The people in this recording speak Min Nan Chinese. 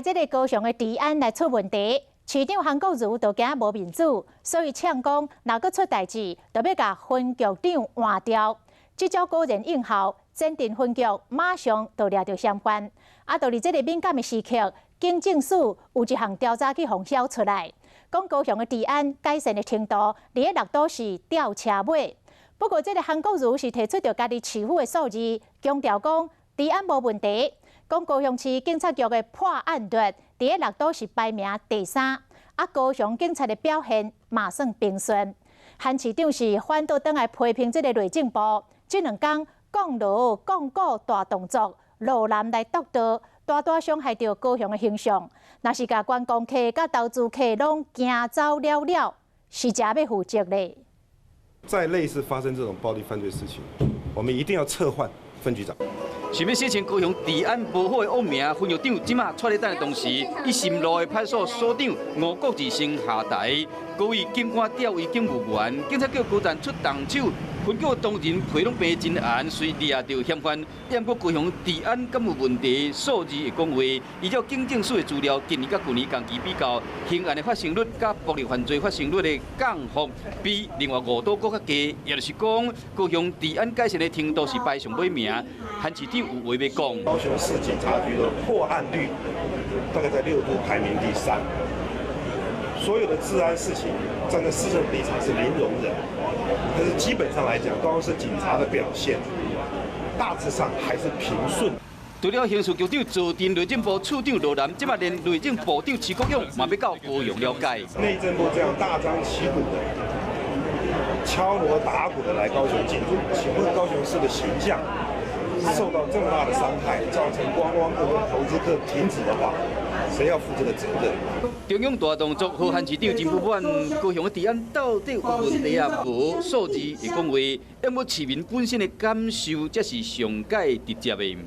這个高雄的治安來出問題，市長韓國瑜就驚無面子，所以嗆講，若閣出代誌，就欲共分局長換掉。這招果然應效，前鎮分局馬上就掠著嫌犯。啊，就佇這个敏感的時刻，警政署有一項調查去予曉出來，講高雄的治安改善的程度，佇咧六都是吊車尾。不過，這个韓國瑜是提出著家己市府的數字，強調講治安無問題。講高雄市警察局的破案率，佇咧六都是排名第三。啊，高雄警察的表現嘛算平順。韓市長是反倒轉來批評這个內政部，這兩工降鑼降鼓大動作，路南來督導，大大傷害著高雄的形象。若是共觀光客佮投資客攏驚走了了，是誠欲負責咧。再類似發生這種暴力犯罪事情，我們一定要撤換分局長。想欲洗清高雄治安無好的惡名，分局長這馬掣咧等的同時，伊心路的派出所所長吳國治先下台，各位警官調位警務員，警察局高層出動手，分局當人皮攏病真紅，隨掠著嫌犯。毋過高雄治安敢有問題？數字會講話，依照警政署的資料，今年佮舊年同期比較，刑案的發生率佮暴力犯罪發生率的降幅，比另外五都閣較低，也就是講，高雄治安改善的程度是排上尾名。韓市長有話欲講。高雄市警察局的破案率大概在六都排名第三，所有的治安事情站在市政府立場是零容忍，但是基本上來講，高雄市警察的表現大致上還是平順。除了刑事局長坐鎮內政部處長羅南，這擺連內政部長徐國勇嘛欲到高雄了解。內政部這樣大張旗鼓的敲鑼打鼓的來高雄進駐，請問高雄市的形象受到這麼大的傷害，造成觀光客跟投資客停止的話，誰要負這個責任？中央大動作，予韓市長真不滿，高雄的治安到底有問題啊？無數字會講話，毋過市民本身的感受才是上蓋直接的。